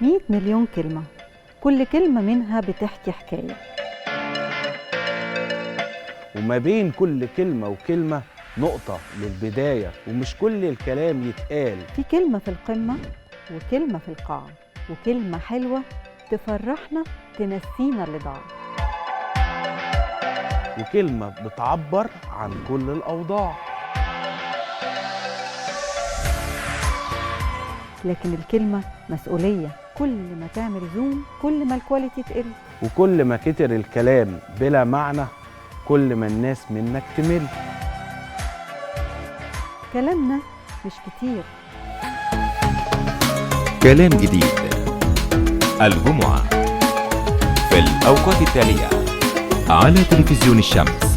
100 مليون كلمة، كل كلمة منها بتحكي حكاية. وما بين كل كلمة وكلمة نقطة للبداية، ومش كل الكلام يتقال. في كلمة في القمة وكلمة في القاع، وكلمة حلوة تفرحنا تنسينا اللي ضاع، وكلمة بتعبر عن كل الأوضاع. لكن الكلمة مسؤولية، كل ما تعمل zoom كل ما ال quality تقل، وكل ما كتر الكلام بلا معنى كل ما الناس منك تمل. كلامنا مش كتير. كلام جديد الجمعة في الأوقات التالية على تلفزيون الشمس.